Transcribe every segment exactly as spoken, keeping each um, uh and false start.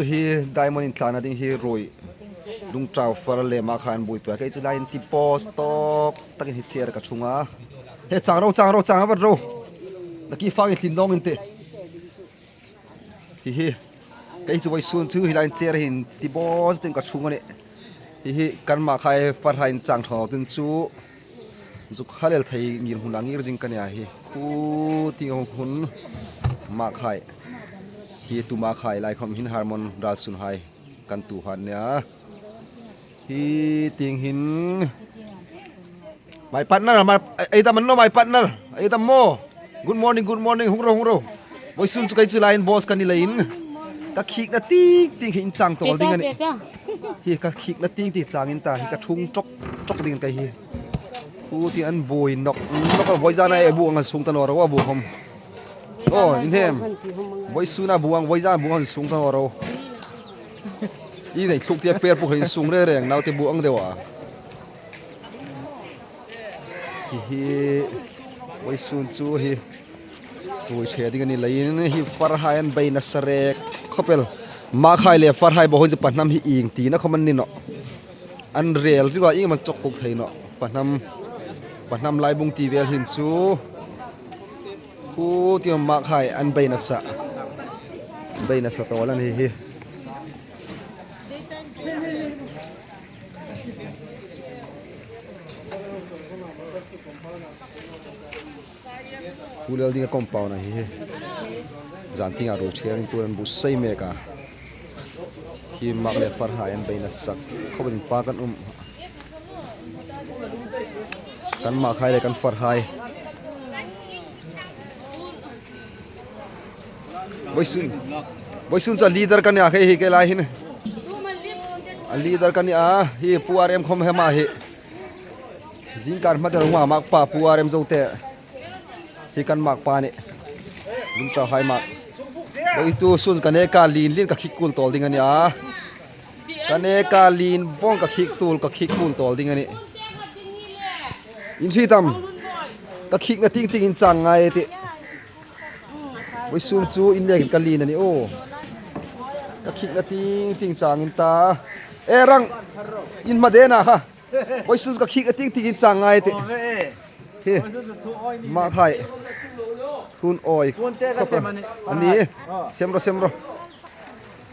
Hi diamond intlana ding hi ruoi. Lungtau far le Makhai an buoipui a, kei chu lai in ti post tawk takin hi chair ka ṭhung a. He chang ro, chang ro, chang a vat ro. Naki fang in thlin dawng in tih. Hi hi. Kei chu vawisun chu hi lai in chair hin ti post tin ka ṭhung a nih. Hi hi kan Makhai farhai inchang thaw tun chu. Zuk halel thei ngir hmun a ngir zing ka nia hi. Khu tieng hung hun Makhai. Hi tu Makhai lai khom hin harmon ral sun hai kan tu han nia. Hi tieng hin. My partner, my, ei dam an lo, my partner. Ei dam maw. Good morning, good morning. Hung ro, hung ro. Vawisun chu kei chu lai in boss ka ni leiin. Ka khikna ting ting hi inchang tawl ding a nih. Hi ka khikna ting ting chang in ta. Hi ka ṭhung ṭawk ṭawk ding ka hi. Khu tieng an buoi nawk nawk a, vawizan a bu ang an sung ta naw ro a bu khom. Aw, in hnem. Vawisun a bu ang, vawizan bu ang an sung ta naw ro. I nei thluk tia per pu hin sung re reng nau te bu ang deu a. Hi hi. Vawisun chu hi. Tui che ding a ni leiin hi farhai an bei nasa rek khop el. Makhai le farhai bo hun chu pahnam hi ieng tina khom an ni nawh. An rel riva ieng man chawk kuk thei nawh. Pahnam, pahnam lai bung ti vel hin chu. Khu tieng Makhai an bei nasa. Bei nasa tawl an hi hi. Khu lel ding a compound a hi hi. Zan tieng a ruoi thiang in turin bu sei mek a. Hi Mak le farhai an bei nasa. Khawbin pa kan um. Kan Makhai le kan farhai. Vawisun. Vawisun chu a leader ka nia kei hi kei lai hin. A leader ka nia hi Pu R M khom hema hi. Zingkar hma der hma Mak pa Pu R M zo te. Hi kan Mak pa ni. Lungtau hai Mak. Vawisun ka ne ka lien lien ka khik kul tawl ding a nia. Ka ne ka lien vawng ka khik tul, ka khik kul tawl ding a nih. In hriet am. Ka khikna ting ting inchang ngai ti. Vawisun chu in lek ka lien a ni aw. Ka khikna ting ting chang in ta. E rang. In hma de na kha. Vawisun chu ka khikna ting ting inchang ngai ti. Hi. Makhai. Hun awi. Hun te ka sem a ni. A ni. Sem ro, sem ro.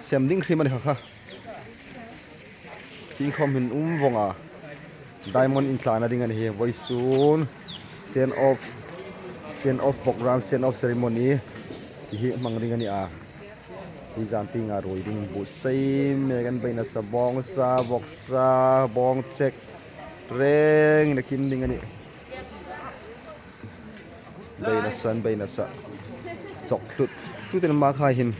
Sem ding hrim a ni kha kha. Tieng khom hin um vawng a. Diamond intlana ding a ni hi. Vawisun. Send off. Send off program, send off ceremony. Hi hmang ding a ni a. Hi zan tieng a ruoi ding bu sei mek an bei nasa bawng sa, bawk sa, bawng chek. Reng in a kim ding a nih. Bei nasa, bei nasa. Chawk thlut. Thlut in Makhai hin.